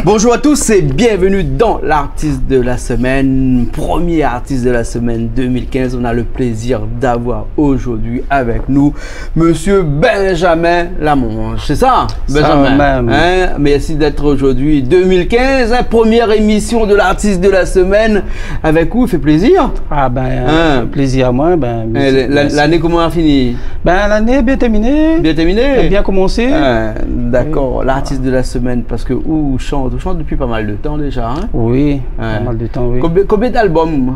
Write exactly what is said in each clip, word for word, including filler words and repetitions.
Bonjour à tous et bienvenue dans l'artiste de la semaine, premier artiste de la semaine deux mille quinze. On a le plaisir d'avoir aujourd'hui avec nous Monsieur Benjamin Lamonge, c'est ça, Benjamin ? Sa mèm. Hein, merci d'être aujourd'hui, deux mille quinze, hein, première émission de l'artiste de la semaine avec vous, il fait plaisir. Ah ben, euh, plézir amoin, ben, mèrsi. Eh, la-, lané, koman la fini ? Ben, lané bien tèrminé. Bien tèrminé ? Bien komansé. Ah, dakor. Oui. L'artiste de la semaine, parske ou shant, ou shant dopi pa mal de tan déza, hein ? Oui, pa mal de tan, oui. Konbien, konbien d'album ?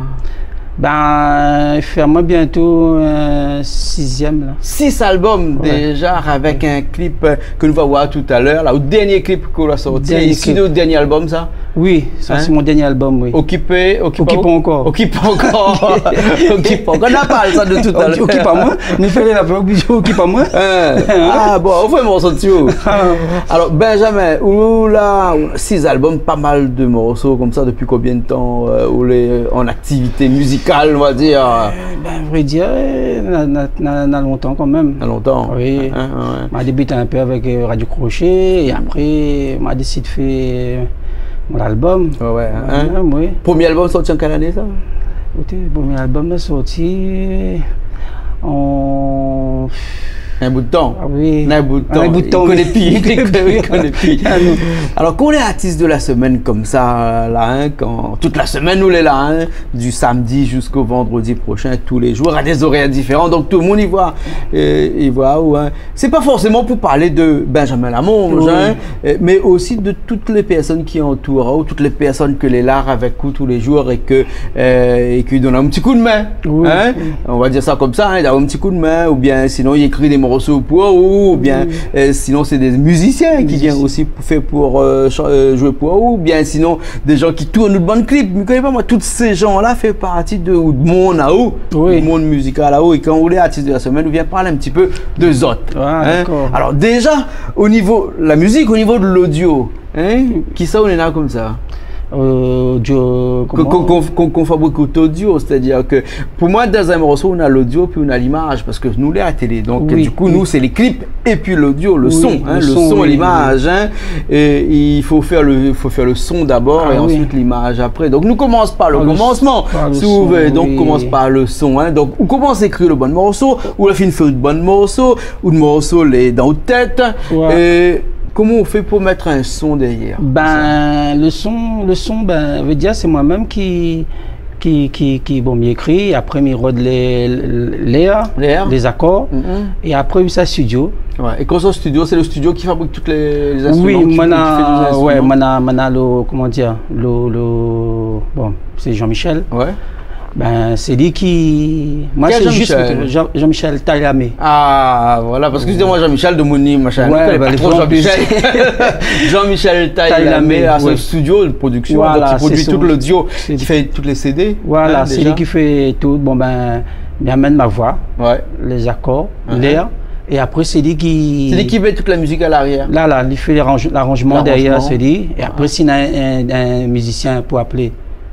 Ben, i fé amoin bientôt, euh, sizièm, la. Six albums déjà, avèk in clip, euh, ke nou va voir talèr, la, o dernié clip ke ou la sorti. Dernié clip. É sé out dernié album, sa ? Oui, sa sé mon dernié album, oui. Okip, Okip ankor. Okip ankor. Okip ankor. Nou la parl sa de talèr. Okip amoin. Nou fé la pub, Okip amoin. Hein. Ah bon, ou fé in morso dsi. Alor, Benjamin, ou la, six albums, pa mal de morso konmsa, dopi konbien de tan, euh, ou lé an aktivité mizikal, on va dire ? Euh, ben, vré dir, euh, na, na, na, na lontan kanmèm. Na lontan. Oui. Hein, ouais. Ma la débité in pé avèk, euh, Radio Crochet, é apré, ma la désid fé, euh, mon album. Ouais, ouais, hein. Mon album, oui. Promié album sorti an kèl ané, sa ? Ékout, promié album la sorti an... In bout de tan. Ah oui. In bout de tan. In bout de tan, oui. Li koné pi. Li koné pi. Ah non. Alor, kan ou lé artiste de la semaine konmsa, la, hein, kan tout la semaine ou lé la, hein, du samedi jusqu'au vendredi prochain, tous les jours, à des horaires différents. Donc, tout le monde i voi, euh, i voi ou, hein. Sé pa forséman pou parl de Benjamin Lamonge, hein, euh, mé osi de tout lé pèrsone ki antour aou, tout lé pèrsone ke lé la avèk ou tou lé zour é ke, euh, é ki done in ti kou d'min, hein. Oui. On va dir sa konmsa, hein, i done in ti kou d'min, oubien sinon i ékri dé morso pou ou, oubien, euh, sinon sé dé mizisien ki vien osi pou fé, pou, euh, chan-, euh, zoué pou ou, oubien sinon dé jan ki tourn out bann clip. Mi koné pa, moin, tout sé jan-la i fé parti de, ou de monn aou, oui, ou de monn mizikal aou. É kan ou lé artiste de la semaine, ou vien parl in ti pé de zot. Ah, hein, dakor. Alor, déza, o nivo la mizik, o nivo de l'audio, hein, kisa ou néna konmsa ? Euh, audio, koman ? Kan, kan, kan, kan, kan ou fabrik out audio, sétadir ke pou moin, dan in morso, ou na l'audio, pi ou na l'imaz, parske nou lé a la télé. Donk, oui, du kou, oui, nou, sé lé clip épi l'audio, le son, hein, le son, oui, oui, l'imaz, hein. É i fo fé le, fo fé le son dabor é ansuit l'imaz apré. Ah oui. Donk, nou komans par le komansman, si ou vé. Par le son, oui. Donk, komans par le son, hein. Donk, ou komans ékri le bann morso, ou la fine fé le bann morso, ou le morso lé dan out tèt. Ouais. É koman ou fé pou mèt in son dèrièr, konmsa ? Ben, le son, le son, ben, vé dir, sé moin mèm ki ki, ki, ki, bon, mi ékri, apré mi rod lé, lé, lé, lé zakor, é apré mi sa studio. Ouais. É kan ou sa studio, sé le studio ki fabrik tout lé, lé instriman, ki, ki fé tout lé instriman ? Oui, moin na, ouais, moin na, moin na le, koman dir, le, le, bon, sé Jean-Michel. Ouais. Ben, sé li ki, moin, sé zis Jean-Michel ? Jean-Michel Taillamé. Ah, voilà, parske sé moin Jean-Michel de Mouni, machin. Ouais, nou koné pa tro Jean-Michel. Jean-Michel Taillamé, Taillamé, a son studio de production, donk i produi tout l'audio, ki fé tout lé CD, hein, déza. Voilà, sé li ki fé tout. Bon, ben, mi amèn mon voi, lé zakor, lèr, é apré, sé li ki... Sé li ki mèt tout la mizik a l'arièr. La, la, li fé l'aranj-, l'aranjman dèrièr, sé li. L'aranjman. É apré, si na in, in, in mizisien pou aplé,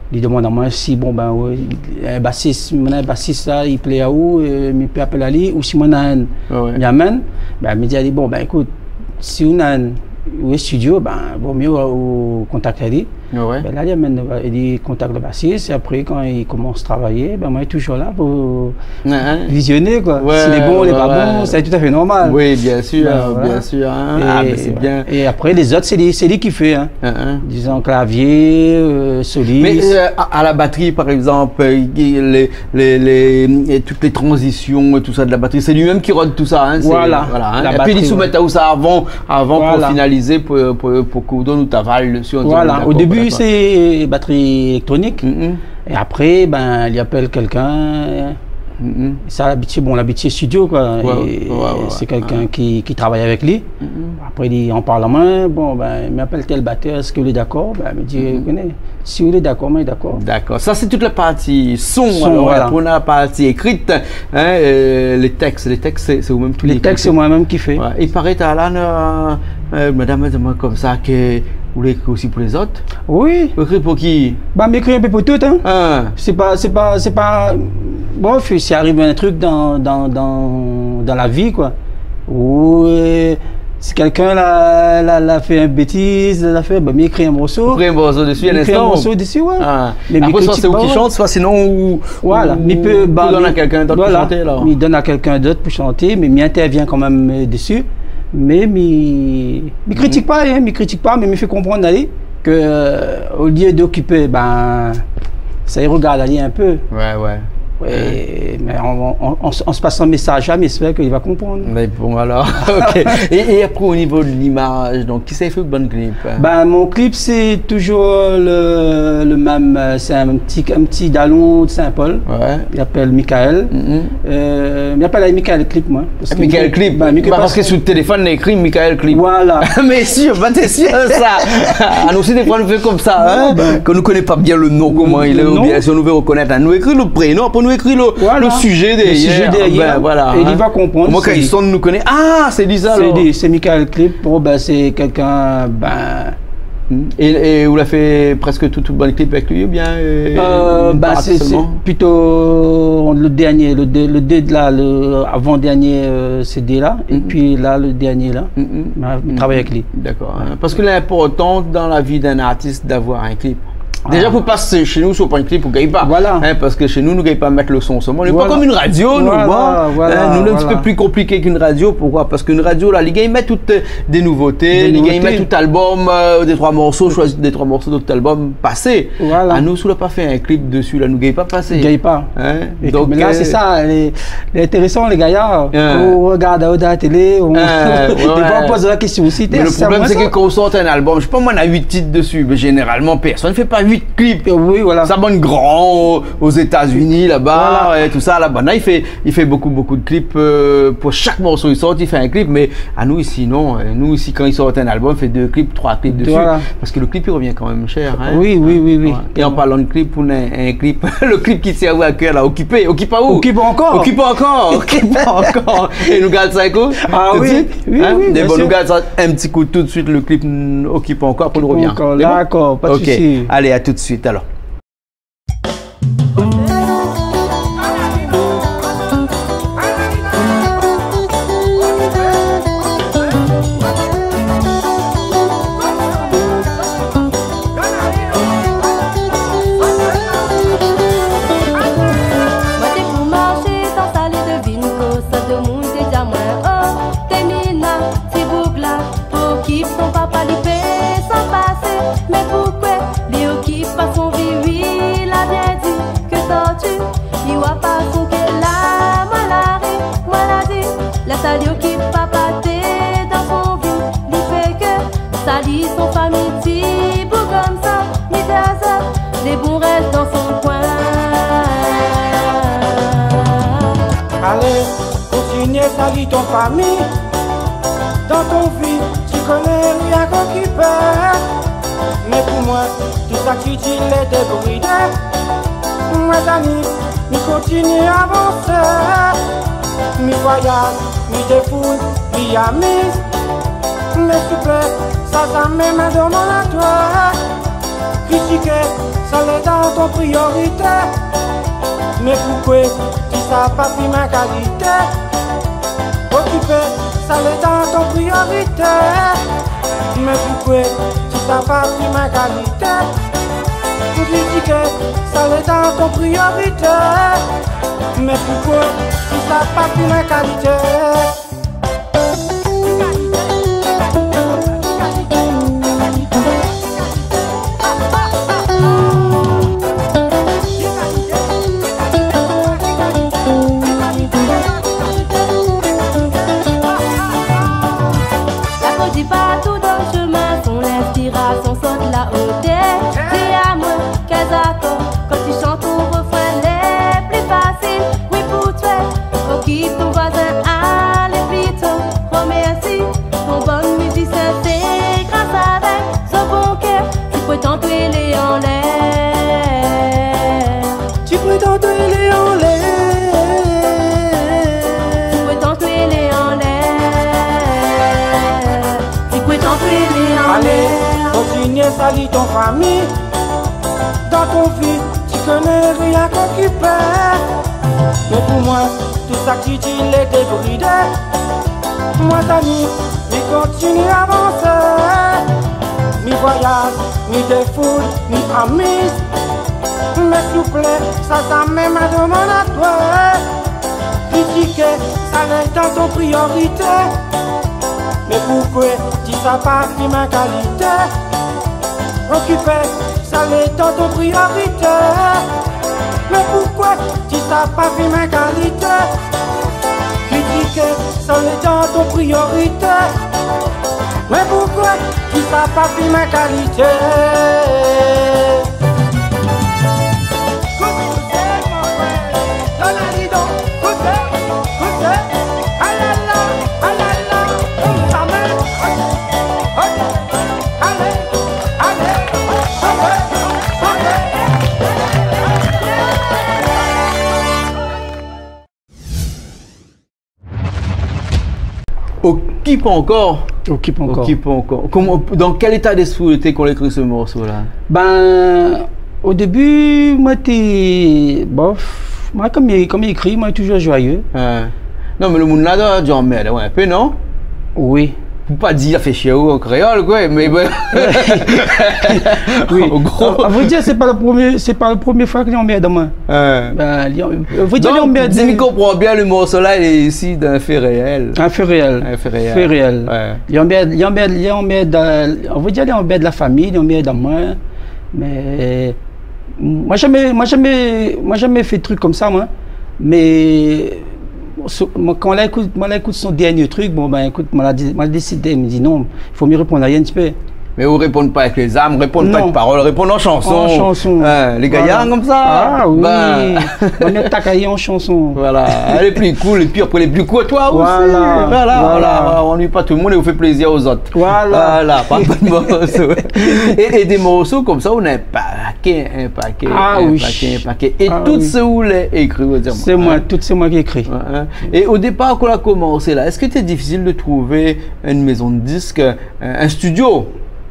li domann amoin si, bon, ben, oui, in basis, moin na in basis la, i plé aou, euh, mi pé apèl ali, ou si moin na inn, mi amèn, ben, mi di ali, bon, ben, ékout, si ou na inn, ou lé studio, ben, vo mié ou, ou kontakt ali. Ouais. Ben, la, li amèn, li kontakt le basis, é apré, kan i komans travay, ben, moin lé touzour la pou vizioné, koi. Si lé bon, lé pa bon, sa lé tout à fait normal. Oui, bien sûr, bien sûr, hein. Ah, mé sé bien. É apré, lé zot, sé li, sé li ki fé, hein. Dizon klavié, euh, solis. Mé, euh, a, a la batri, par égzanp, euh, lé, lé, lé, é tout lé tranzision é tousa de la batri, sé li mèm ki rod tousa, hein, sé, voilà, hein. La batri, épi li soumèt aou sa avan, avan pou finalizé, pou, pou, pou ke ou done out aval dsi, an dirèk, koi. Voilà. O débi, sé batri élèktronik. É apré, ben, li apèl kèlkin, Mhm. Sa, labitid, bon, labitid studio, koi. Ouais, ouais, ouais. É sé kélkin ki, ki travay avèk li. Mhm. Apré, li anparl amoin, bon, bin, mi apèl tèl batèr, èske ou lé dakor ? Bin, mi di, ou koné, si ou lé dakor, moin lé dakor. Dakor. Sa, sé tout la parti son, alor, voilà. Pou la parti ékri, in, euh, lé tèks, lé tèks, sé, sé ou mèm ki ékri. Lé tèks, sé moin mèm ki fé. Ouais. I paré, ta la, euh, madam la di amoin konmsa ke ou lé ékri osi pou lézot. Oui. Ou ékri pou ki ? Ba, mi ékri in pé pou tout, in. Ah. Sé pa, sé pa, sé pa, bon, si, si i ariv in trik dan, dan, dan, dan la vi, koi. Ou, euh, si kélkin la, la, la fé in bétiz, la fé, ba, mi ékri in morso. Ou ékri in morso dési, in instan. Mi ékri in morso dési, ouais. Ah. Mé mi kritik pa, ouais. Apré, soi sé ou ki shant, soi sinon ou, voilà, ou, mi pé, ou ba, done a kélkin d'ot pou shanté, alor. Mi done a kélkin d'ot pou shanté, mé mi intèrvien kanmèm, euh, dési. Mé mi, mi kritik pa, in, mi kritik pa, mé mi fé konprann ali ke, euh, olié d'okipé, bin, sa i rogard ali in pé. Ouais, ouais. É, mé an, an, an, an, an pasan mésaz la, mi èspèr ke li va konprann. Mé bon, alor, OK. É, é apré, o nivo de limaz, donk, kisa i fé out bann klip, in ? Bin, mon klip, sé toujour le, le mèm, euh, sé in ti, in ti dalon de Saint-Paul. Ouais. Li apèl Michael. Mhm. Euh, mi apèl ali Michael Clip, moin. Parske Michael Clip. Ba, Michael, parske sou téléfone, la ékri Michael Clip. Voilà. Mé sir, ba, té sir sa. Anou osi, défoi, nou fé konmsa, in, ke nou koné pa bien le non, koman i lé, oubien si nou vé rokonèt, in, nou ékri le prénon, apré nou ékri le, le sujet dèrièr. Le sujet dèrièr. Bin, voilà, in. É li va konprann. Omoin, kan i sonn, nou koné, ah, sé li sa, alor. Sé li, sé Michael Clip. Bon, bin, sé kélkin, bin, Hmm. É, é ou la fé prèsk tout, tout bann klip avèk li, oubien, euh, ba, sé, sé plito le dèrnié, le dé, le dé la, le avan-dèrnié, euh, CD la, épi la, le dèrnié la. Mhm. Ma, ma travay avèk li. Dakor, in. Parske lé inportan dan la vi d'in artis d'avoir in klip. Déja, pou pasé shé nou, si ou na pa in klip, ou gingn pa. Voilà. In, parske shé nou, nou gingn pa mèt le son. Voilà. Nou lé pa konm in radio, nou, voilà, in, nou lé in ti pé pli konpliké k'in radio. Poukoi ? Parske in radio, la, li gingn mèt tout, euh, dé nouvoté, li gingn mèt tout album, euh, dé troi morso, shoizi dé troi morso d'ot album, pasé. Voilà. Anou, si ou la pa fé in klip dési, la, nou gingn pa pasé. Gingn pa. In ? É donk, mé la, euh, sé sa, lé, lé intérésan, lé gayar. In. Ou rogard a la télé, ou, euh, défoi, ou poz la késtion osi. Mé le problèm, sé ke kan ou sort in album, mi koné pa, moin, na uit tit dési, mé zénéralman, pèrsone i fé pa uit klip. Euh, oui, voilà. Sa bann gran o, o Zétazini, laba, é tousa, laba, na, i fé, i fé bokou, bokou de klip, euh, pou shak morso i sort, i fé in klip, mé anou isi, non. Euh, nou isi, kan i sort in album, i fé dé klip, troi klip dési. Voilà. Parske le klip, li revien kanmèm shèr, in. Oui, oui, oui, oui. Ouais. É an parlan de klip, ou na in klip, le klip ki tien aou a kèr la, Okipé, Okipé aou. Okipé ankor. Okipé ankor, Okipé ankor. É nou gard sa, ékout. Ah oui, oui, oui, bien sir. Mé bon, nou gard sa in ti kou tout de suit, le klip, mm, Okipé ankor, apré nou revien. Okipé ankor, dakor, pa de sousi. OK. Alé, a tout de suit, alor. Moin té pou marshé san sali, devine kosa demoun té di amoin. Oh, Témina, ti boug la, okip son papa, li pé san pasé. Mé poukoué li okip pa son vi ? Wi, la bien di ke torti i oi pa son ké la. Moin la ri, moin la di, lès ali okip papa, té dan son vi. Li fé ke sali son fami, ti boug konmsa, mi di azot, lé bon rès dan son koin. Alé, kontinié sali ton fami. Dan ton vi, ti koné, rienk okipé. Mé pou moin, tout sa ki di lé débridé. Moin, Dani, mi kontinié avansé. Mi voiyaz, mi défoul, mi amiz. Mé souplé, sa zamé ma domann atoi. Kritiké, sa lé dan ton priorité. Mé poukoué ti sa pa pi mèm kalité ? Okipé, sa lé dan ton priorité. Mé poukoué ti sa pa pi mèm kalité ? Kritiké, sa lé dan ton priorité. Mé poukoué ti sa pa pi mèm kalité ? La poézi pa tou donn shemin, son linspirasion sort la otèr. Di amoin, kèl akor, kan ti shant out refrin lé pli fasil. Wi, pou Sali ton fami, dan ton vi, ti koné rienk okipé. Mé pou moin, tout sa ki di lé débridé. Moin, Dani, mi kontinié avansé. Mi voyaz, mi défoul, mi amiz. Mé souplé, sa zamé ma domann atoi. Kritiké, sa lé dan ton priorité. Mé poukoué ti sa pa fé ma kalité? Okipé, sa lé dan ton priorité. Mé poukoué ti sa pa fé ma kalité? Kritiké, sa lé dan ton priorité. Mé poukoué ti sa pa fé ma kalité? Okip ankor. Okip ankor. Okip ankor. Koman, dan kèl éta d'espri ou té kan ou la ékri se morso-la? Ben, o débi, moin té, bof, moin, kom mi, kom mi ékri, moin toujour joyeux. Hein. Non, mé lo moun la doi, doi anmèrd aou in pé, non? Oui. Pou pa dir la fé shié aou an kréol, koué, mé bon. Oui. An gro. A, a vré dir, sé pa lo promié, sé pa lo promié foi ke li anmèrd amoin. Hein. Ben, li an-, a vré dir, li anmèrd. Donk, si mi konpran bien, lo morso-la, lé isi d'in fé réèl. In fé réèl. In fé réèl. Fé réèl. Ouais. Li anmèrd, li anmèrd, li anmèrd, euh, a vré dir, li anmèrd la fami, li anmèrd amoin. Mé moin zamé, moin zamé, moin zamé fé trik komsa, moin. Mé se-, moin, kan moin la ékout, moin la ékout son dernié trik, bon, ben, ékout, moin la di, moin la désidé, mi di non, fo mi réponn ali in ti pé. Mé ou réponn pa avèk lé zarm, ou réponn pa avèk parol, ou réponn an shanson. An shanson. Hein, lé gayar komsa. Voilà. Ah oui. Ben. Moin, mi atak ali an shanson. Voilà. Lé pli cool, épi apré, lé pli cool, toi osi. Voilà. Voilà, voilà, voilà. Ou anui pa tout lo moun é ou fé plézir lézot. Voilà. Voilà, pa, pa de morso. É, é dé morso komsa, ou néna in paké, in paké, in paké, in paké. Ah oui. É tout sak ou la ékri, ou di amoin, hein. Sé moin, tout sé moin ki ékri. Ouais, hein. É o dépar, kan ou la komansé la, èske té difisil de trouv in mézon de disk, in, in studio,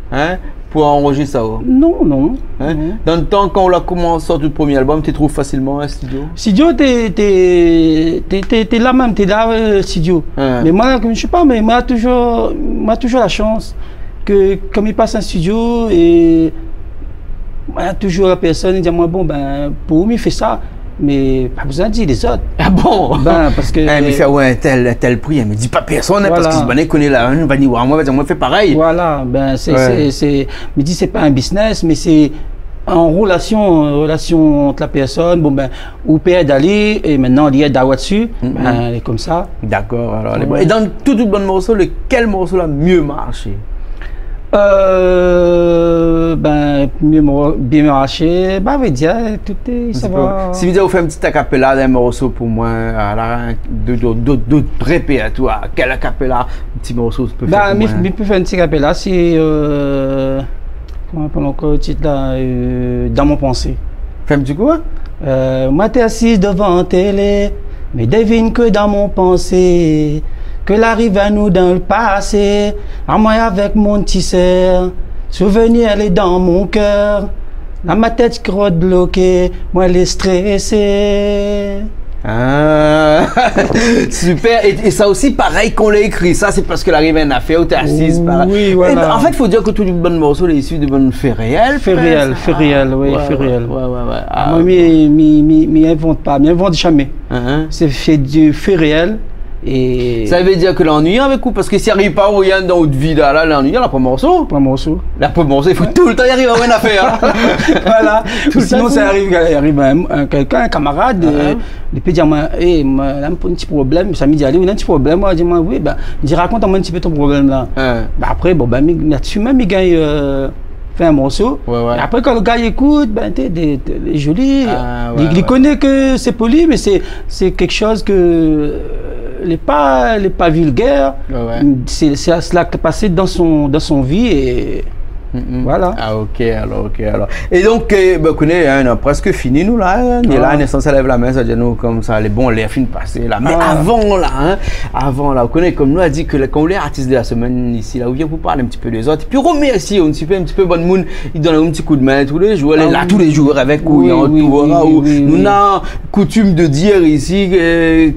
hein, pou anrozistr sa, ou? Non, non, non. Hein? Dan lo tan, kan ou la komans sort out promié albom, té trouv fasilman in studio? Studio, té, té, té, té, té la mèm, té la, euh, studio. Hein. Mé moin, kom, mi sé pa, mé moin la toujour, moin la toujour la shans ke, kom mi pas in studio, é moin la toujour la pèrsone i di amoin, bon, ben, pou ou mi fé sa, mé pa bezoin dir lézot. Ah bon? Ben, parske... Eh, mi fé, ouais, in tèl, in tèl pri, hein, mi di pa pèrsone, hein, parske si banna i koné la, hein, va ni oir amoin, va dir, moin fé parèy. Voilà, ben, sé, sé, sé, mi di, sé pa in business, mé sé an relasion, an relasion ant la pèrsone, bon, ben, ou pé èd ali, é mintnan, li èd aou dsi, ben, lé komsa. Dakor, alor, lé bon. Ouais. É dan tout, tout bann morso, lékèl morso la myé marshé? Euh, ben, myé mor-, bien marshé, ben, a vré dir, tout lé, sa va. Si mi di aou fé in ti a capella d'in morso pou moin, ala, de, de, de, de répertoire, kèl a capella, in ti morso, ou pé fé pou moin? Ben, mi, mi pé fé in ti a capella, sé, euh, koman i apèl ankor lo tit la, euh, Dans mon pensée. Fé in ti kou, hein? Euh, moin té asiz dovan télé, mi devine ke dan mon pansé, ke la ariv anou dan lo pasé, amoin avèk mon ti sèr, souvenir lé dan mon kèr, dan ma tèt ki rod bloké, moin lé strésé. Ah, super. É, é sa osi, parèy, kan ou la ékri sa, sé parske la ariv in nafèr ou té asiz, par... Oui, voilà. É, an fèt, fo dir ke tout bann morso lé isi de bann fé réèl, prèsk. Fé réèl, fé réèl, oui, fé réèl. Ah ouais, ouais, ouais. Ah, moin, mi, mi, mi, mi invant pa, mi invant zamé. Hein, hein. Sé fé di fé réèl. É sa i vé dir ke lé anuiyan avèk ou, parske si ariv pa arien dan out vi la, la, lé anuiyan, la pa morso. Pa morso. La pa morso, i fo toultan i ariv in nafèr, hein. Voilà. Toultan. Sinon, sa i ariv, i ariv in, in kèlkin, in kamarad, euh, li pé dir amoin, eh, moin, la, in ti problèm, sa mi di, alé, ou néna in ti problèm, moin, di amoin, oui, ben, di, rakont amoin in ti pé ton problèm la. Hein. Ben, apré, bon, ben, mi, mi, mi gingn, euh, fé in morso. Ouais, ouais. É apré, kan lo gars i ékout, ben, té, té, té, lé zoli. Ah, ouais, ouais. Li, li koné ke sé pou li, mé sé, sé kékshoz ke, euh, lé pa, lé pa vilgèr. Ouais, ouais. Sé, sé sa la ki la pasé dan son, dan son vi é Mm, mm. Voilà. Ah, ok, alor, ok, alor. É donk, euh, bin, koné, hein, nou la prèsk fini, nou, la, hein. Ni la, ah, Naissance lèv la min, sa vé dir nou, konmsa, lé bon, lèr fine pasé, la. Mé, ah, avan, la, hein, avan, la, ou koné, konm nou la di ke, kan ou lé artis de la semèn isi, la, ou vien pou parl in ti pé dé zot, épi remèrsié in ti pé, in ti pé bann moun i donn aou in ti koudmin tou lé zour, lé la tou lé zour avèk ou, i antour aou. Ah oui, oui, oui, oui. Nou na koutim de dir isi ke,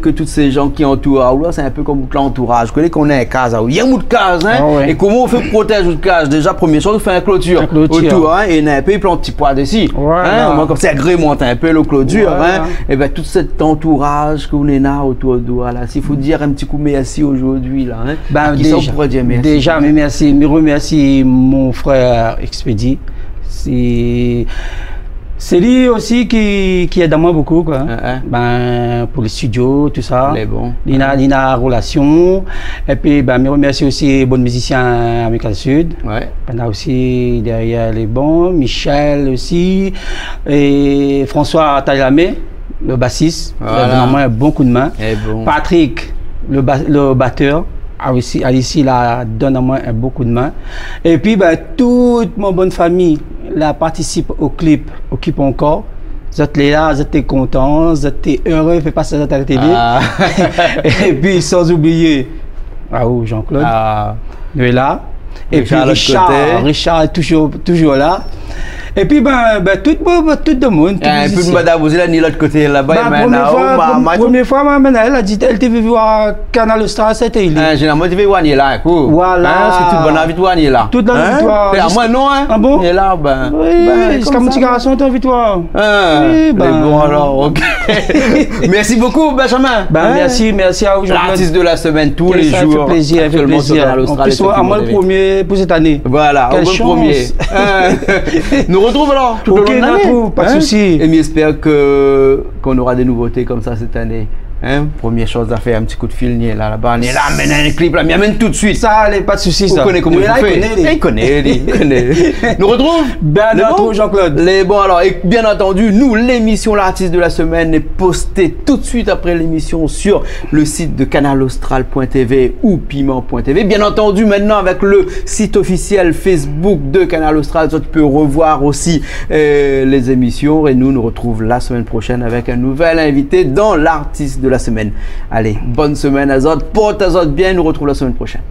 ke tout sé jan ki antour aou la, sé in pé konm out lantouraz. Ou koné, kan ou néna in kaz, ou néna out kaz, hein. Ah ouais. É koman ou fé pou protèz out kaz ? Déza, promié shoz, ou fé in klotir otour, hein, é néna in pé, i plant ti poi dési. Voilà. Hein, omoin konmsa i agrémant in pé lo klotir, hein. Voilà. É bin, tout sèt antouraz ke ou néna otour de ou la, si fo dir in ti kou mèrsi ojourdui la, hein. Bin, kisa ou pouré dir mèrsi ? Déza, mé mèrsi, mi remèrsi mon frèr Expédi. Sé, sé li osi ki, ki èd amoin bokou, koi. Hein, hein. Bin, pou le studio, tousa. Lé bon. Li na, li na relasion. Épi, bin, mi remèrsi osi bann mizisien Amical Sud. Ouais. Bin, la osi, dèrièr lé bon. Michel osi. É François Tailamé, le bassiste, li la donn amoin in bon koudmin. Voilà. Lé bon. Patrick, le ba-, le batèr, a osi, a isi, la donn amoin in bon koudmin. Épi, bin, tout mon bann fami la partisip o klip Okip ankor. Zot lé la, zot lé kontan, zot lé éré, fé pas sa zot a la télé. Ah. Épi, san oublié, ah, ou, Jean-Claude. Ah. Nou lé la. Épi Richard, lot koté. Richard, Richard, toujour, toujour la. Épi, bin, bin, tout, bin, tout demoun, tout mizisien. Ah, épi madam osi la, ni lot koté laba, bin, promié foi, ma, promié foi, ma, ma, èl la di, èl té vé voir Kanal Austral, sété li. Ah, zénéralman, té vé voir, ni la, kou. Voilà. Hein, parske tout bann anvi voir, ni la. Tout bann anvi voir. Hein ? Amoin, non, hein. Ah bon ? Ni la, bin, oui, bin, ziska konmsa, mon ti garson té anvi voir. Ah, oui, bin. Lé bon, alor, ok. Mèrsi bokou, Benjamin. Bin, hein ? Mèrsi, mèrsi a ou, Jean-Claude. L'artiste de la semaine, tous les jours, actuellement sur Kanal Austral et sur Piment T V. Quel ça, ça fait plaisir, ça fait plaisir. En plus, amoin le promié pou sèt ané. Voilà, amoin le promié. Quelle chance. Hein ? Nou retrouv alor tout au long de l'année. Ok, nou retrouv, pa de sousi. Hein ? É mi espèr ke, k'on nora dé nouvoté konmsa sèt ané. Hein ? Promié shoz a fèr, in ti kou d'fil, ni la, laba, ni la, amenn in klip la, mi amenn tout de suite. Sa, alé, pa de sousi, sa. Ou koné koman i fé. Li koné, li. Li koné, li koné. Nou retrouv ? Lé bon ? Bin, nou retrouv, Jean-Claude. Lé bon, alor, é bien entendu, nou, l'émission L'artiste de la semaine est postée tout de suite après l'émission sur le site de canal austral point T V ou piment point T V. Bien entendu, maintenant, avec le site officiel Facebook de Kanal Austral, zot i pé revoir osi, euh, les émissions. É nou, nou retrouv la semaine prochaine avec un nouvel invité dans l'artiste de la semaine. Alé, bone semèn azot, port azot bien, nou retrouv la semaine prochaine.